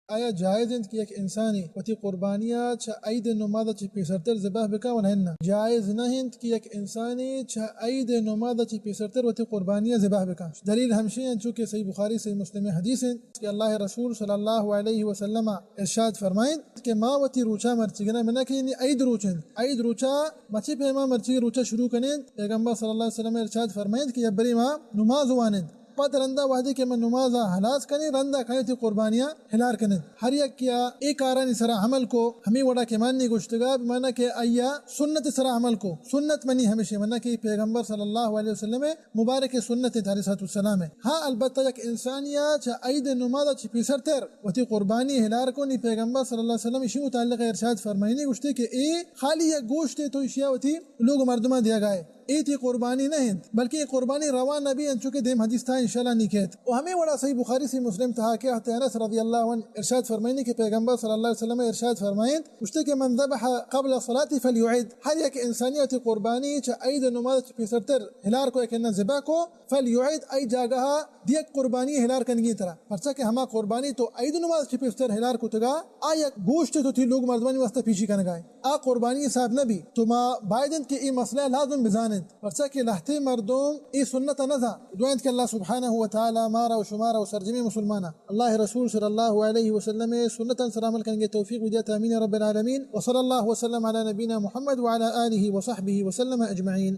آیا جائز انت کہ یک انسانی وتی قربانیا چہ عید نمازا چہ پیسرتر ذبح بکا و نہ؟ جائز نہ انت کہ یک انسانی چہ عید نمازا چہ پیسرتر وتی قربانیا ذبح بکا۔ دلیل ہمشی انت، چونکہ صحیح بخاری، صحیح مسلم حدیث انت کہ اللہ رسول صلی اللہ علیہ وسلم ارشاد فرمائنت کہ ما وتی روچا مرچیگنا، منا کہ یعنی عید روچ انت، عید روچا مچی پیما مرچیگی روچا شروع کنین۔ پیغمبر صلی اللہ علیہ وسلم ارشاد فرمائنت کہ یبری ما نماز وانین، پد رندا وہدے کہ من نمازا ہلاس کنین، رندا کائیں وتی قربانیا ہلار کنین۔ ہر یکیا اے کارانی سرا عمل کو، ہمے وڑا کہ مانی گوشتگا، بمانا کہ آیا سنت سرا عمل کو۔ سنت منی ہمیشہ منا کہ پیغمبر صلی اللہ علیہ وسلم مبارک سنت انت علیہ الصلوۃ والسلام۔ ہاں، البتہ یک انسانیا چہ عید نمازا چہ پیسرتر وتی قربانی ہلار کو، نی پیغمبر صلی اللہ علیہ وسلم اشی متعلق ارشاد فرمائنی، گوشتے کہ اے خالی یک گوشتے، تو اشیا وتی لوگ مردماں دیگائے، اے تئی قربانی نہ انت، بلکہ اے قربانی روا نبی انت، چونکہ دیم حدیث تہا انشاءاللہ نی کیت۔ و ہمے وڑا صحیح بخاری، صحیح مسلم تہا کہ حضرت انس رضی اللہ عنہ ارشاد فرمائنی کہ پیغمبر صلی اللہ علیہ وسلم ارشاد فرمائنت، گوشتے کہ من ذبح قبل الصلاۃ فلیعد، ہر یک انسانی وتی قربانی چہ عید نماز چہ پیسرتر ہلار کو، یک نہ ذبح کو، فلیعد، آئی جاگہا دیگ قربانی ہلار کنگی ترا، پرچا کہ ہما قربانی تو عید نماز چہ پیسرتر ہلار کتگا، آ یک گوشتے تو تئی لوگ مردمانی واسطہ پیشی کنگائے۔ آ قربانی حساب نہ بی۔ تو ما باید انت کہ اے مسئلہ لازم بزان انت، پرچا کہ لہتے مردم اے سنت نہ زان۔ دعا انت کہ اللہ سبحانہ و تعالی مارا و شمارا و سرجمیں مسلمانا اللہ رسول صلی اللہ علیہ وسلم سنتاں سر عمل کنگے توفیق بدیات، آمین رب العالمین۔ وصلی اللہ وسلم علی نبینا محمد وعلی آلہ وصحبہ وسلم اجمعین۔